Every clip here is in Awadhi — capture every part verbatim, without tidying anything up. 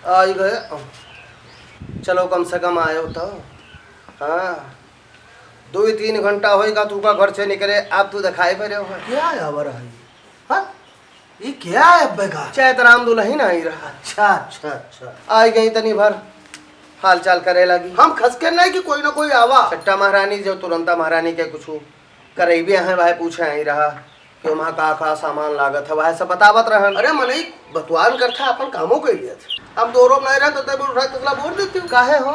आई गए। चलो, कम से कम आयो तो। हाँ, दो ही तीन घंटा होइगा तू का घर से निकले, अब तू दिखाई पड़े हो। क्या है आवा रहा है? हाँ? ये क्या है अब्बे का? चैतराम दुल्हन आई रहा। अच्छा, अच्छा, अच्छा। आई गई तनी भर हाल चाल करे लगी। हम खसके नहीं कि कोई ना कोई आवा। चट्टा महारानी जो तुरंता महारानी के कुछ करैबे हैं, वह पूछे आई रहा कि वहाँ का का सामान लागत है, वह सब बतावत रहन। अरे मनई बतवान करता, अपन कामों के लिए था। हम दो रोप नहीं रहन तो तब उठा तसला बोल देती हूँ। काहे हो?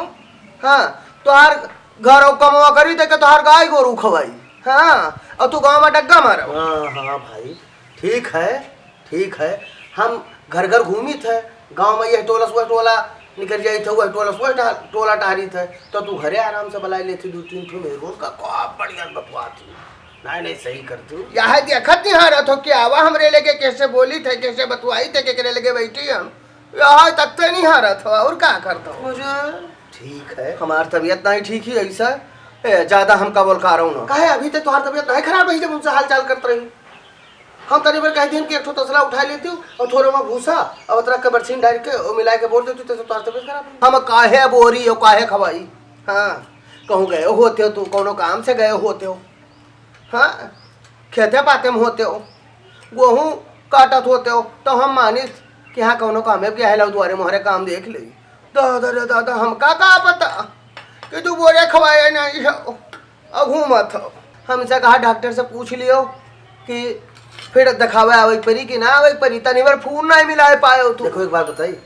हाँ, तोहार घर और कमवा करी थे कि तोहार गाय गोरू खवाई। हाँ, और तू गाँव में डग्गा मारो। हाँ, हाँ भाई, ठीक है, ठीक है। हम घर घर घूमी थे, गाँव में यह टोला से वह टोला निकल जाई थे, वह टोला से वह टह-, टोला टहरी थे, तो तू घरे आराम से बुलाई लेती दो तीन ठो मेहरून का, खूब बढ़िया बतवा थी। नहीं, नहीं, सही करती हूँ। यह देखत नहीं हारत हो कि आवा हमरे लगे कैसे बोली थे, कैसे बतवाई थे, केकरे लगे बैठी हम। यह तक ते नहीं हारत हो, और का करता हो? अरे, ठीक है। हमार तबीयत नहीं ठीक ही ऐसा, ए, ज्यादा हमका बोल का रहो ना। काहे, अभी तक तुम्हार तबीयत नहीं खराब है जब उनसे हाल चाल करत रही? हम तनी बार कह दिन कि एक ठो तसला उठा लेती हूँ और थोड़ा वहाँ भूसा और अदरक के बरसीन डाल के और मिला के बोर देती हूँ, तो तुम्हार तबीयत खराब है। हम काहे बोरी और काहे खवाई? हाँ, कहूँ गए होते हो तू, कोनो काम से गए होते हो, हाँ, खेते पाते में होते हो, गेहूँ काटत होते हो, तो हम मानिस कि हाँ, कोनो काम है, क्या है, लो दुआरे मोहरे काम देख ले। दादा रे दादा, हमका का पता कि तू बोरे खवाए नहीं हो, अब घूमत हो। हमसे कहा डॉक्टर से पूछ लियो कि फिर दिखावे आवे के परी कि ना आवे के परी, तनी बार फोन नहीं मिलाए पाए हो तू। देखो, एक बात बताई,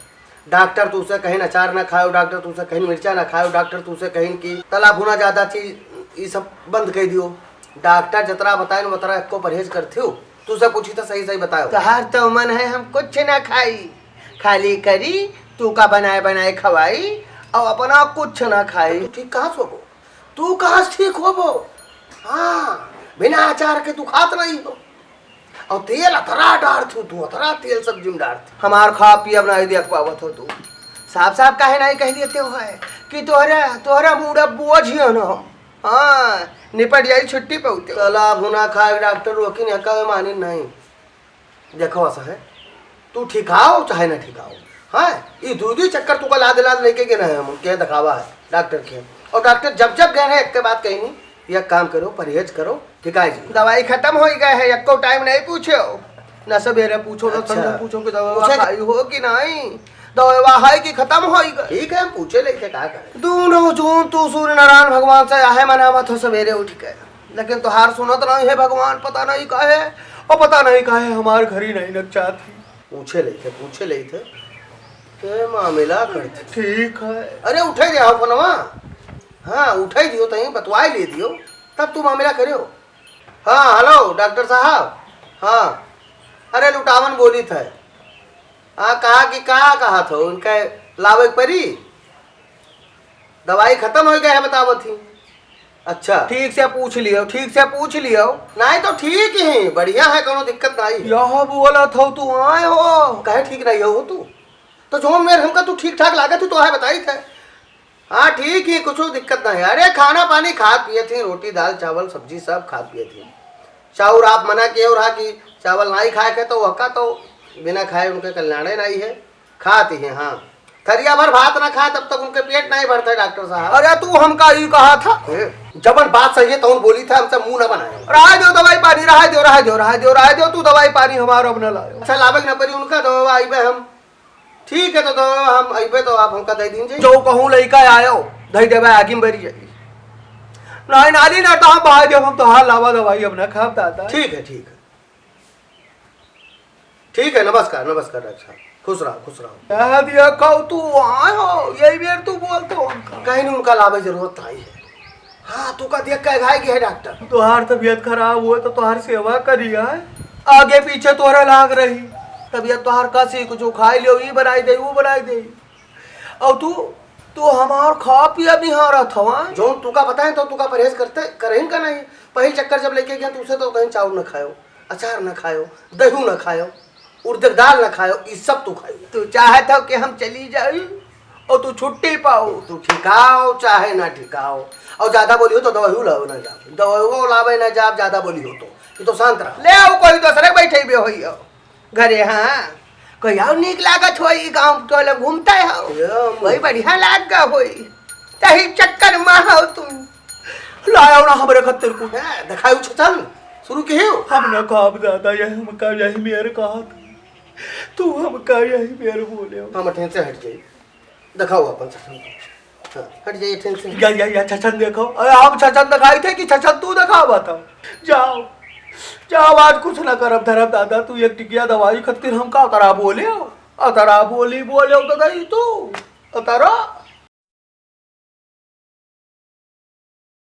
डॉक्टर तुझसे कहीं अचार ना खायो, डॉक्टर तुझसे कहीं मिर्चा ना खायो, डॉक्टर तुझसे कहीं कि तला भुना ज्यादा चीज, ये सब बंद कर दियो। डॉक्टर जतरा बताए न, उतरा एको परहेज करती हो। तुझसे पूछी तो सही सही बतायो। तोहार तो मन है हम कुछ ना खाई, खाली करी तू का बनाए बनाए खवाई और अपना कुछ ना खाई। तू ठीक कहाँ से होबो? तू कहाँ से ठीक होबो? हाँ, बिना अचार के तू खात नहीं हो। और तेल अतरा डारत हो तू, अतरा तेल सब्जी में डारत हो। हमार खा पियब नहीं देख पावत हो तू। साफ साफ काहे नहीं कह देते हो है कि तोहरा, तोहरा मूड़ा बोझ ही हो ना हम। हाँ, निपट जाई छुट्टी पे उते। तला भुना खाए डॉक्टर रोकिन है, कहे मानिन नहीं। देखो ऐसा है, तू ठिकाओ चाहे ना ठिकाओ, हाँ, ये दू दू चक्कर तू का लाद लाद लेके गए ना है, हम के दिखावा है डॉक्टर के। और डॉक्टर जब जब गए रहे, एक के बात कही नहीं, यह काम करो, परहेज करो, ठिकाए जी। दवाई खत्म हो गए है, एको टाइम नहीं पूछो, न सवेरे पूछो, न अच्छा। संझा पूछो कि दवा पूछे खाई हो कि नहीं, दवा है कि खत्म हो गए। ठीक है, हम पूछे लेते का करे। दोनों जून तू सूर्य नारायण भगवान से आहे मनावत हो सवेरे उठ के, लेकिन तोहार सुनत नहीं है भगवान, पता नहीं काहे, और पता नहीं काहे हमार घड़ी नहीं नचात ही। पूछे लेते, पूछे लेते, के मामला करते। ठीक है। अरे उठे दिया हो फोनवा, हाँ उठे दियो, तहीं बतवाए ले दियो, तब तू मामला करियो। हाँ हेलो डॉक्टर साहब, हाँ, अरे लुटावन बोली थे, हाँ कहा कि का कहा था उनका लावे के परी, दवाई खत्म हो गया है बतावत ही। अच्छा। ठीक से पूछ लियो, ठीक से पूछ लियो। नहीं तो ठीक ही, बढ़िया है, कोनो दिक्कत नहीं है। यह बोलत हो तू आए हो। कहे ठीक नहीं हो तू? तो जो मेर हमका तू ठीक ठाक लागत हो तो है बताई थे। हाँ ठीक ही, कुछ दिक्कत नहीं है। अरे खाना पानी खात पिए थे, रोटी दाल चावल सब्जी सब खात पिए थे। चाउर आप मना किए रहा कि चावल नहीं खाए के, तो वहका तो बिना खाए उनके कल्याणे नहीं है। खाती है, हाँ। थरिया भर भात ना खाए तब तक उनके पेट नहीं भरता है, डॉक्टर साहब। अरे तू हमका ई कहा था, ए, जबन बात सही है तौन बोली था, हमसे मुंह ना बनाए। रहा दो दवाई पानी, रहा दो, रहा दो, रहा दो, रहा दो, तू दवाई पानी हमारा अब ना लायो। अच्छा लावे के ना परी उनका दवा, आइबे हम। ठीक है तो दवा हम आइबे तो आप हमका दे दीजिए। जो कहूँ लइका आयो, धई देवे आगी में बरी जाई। नहीं नाली ना तो हम बहा देव, हम तो हाल लावा दवाई अब ना खाब दादा। ठीक है, ठीक है। ठीक है, नमस्कार, नमस्कार डॉक्टर साहब, खुश रहो, खुश रहो। कह दिया कहो तू आए हो, यही बेर तू बोलते हो हमका। कहीं नहीं, उनका लावे जरूरत नहीं है। हाँ, तू का देख के घाई गया है डॉक्टर। तोहार तबीयत खराब हुआ तो तोहार सेवा करी है, आगे पीछे तोहरा लाग रही। तबीयत तोहार कसी, कुछ खाई लियो, ई बनाई दे, वो बनाई दे। और तू, तू हमार खा पिया निहारत हवा। जौन तू का बताए तो तू का परहेज करते, करहिन का नहीं। पहले चक्कर जब लेके गया तू उसे तो कहीं चाउर न खायो, अचार न खायो, दही न खायो, उड़द के दाल न खायो, ई सब तू खाई। तू चाहत हो कि हम चली जाई और तू छुट्टी पाओ? तू ठिकाओ चाहे ना ठिकाओ, और ज्यादा बोली हो तो दवाई लावे ना जाब, दवाई लावे ना जाब, ज्यादा बोली हो तो। ये तो शांत रह। ले आओ कोई दूसरे बैठे भी होई हो घरे, हाँ। कहियो नीक लागत होई, गाँव टोला घूमते हो। ये हम वही बढ़िया लाग गा होई। तही चक्कर मा हो तुम। लायो ना हमरे खत्तिर कुछ। हाँ, देखायु छछन। शुरू किहियो। हम ना खाब दादा, यही हमका यही मेर कहा था। तू हमका यही मेर बोले हो। हम ठेन से हट जाई। देखाओ अपन छछन। हाँ, हट जाइए ठेन से। या, या, या, छछन देखो। अरे, हम छछन देखाई थे कि छछन तू देखावा था? जाओ, जाओ, आज कुछ ना करब धरब दादा, तू एक टिकिया दवाई खत्तिर हम का करा बोले हो? अतरा बोली बोले हो तो दई तू, अतरा।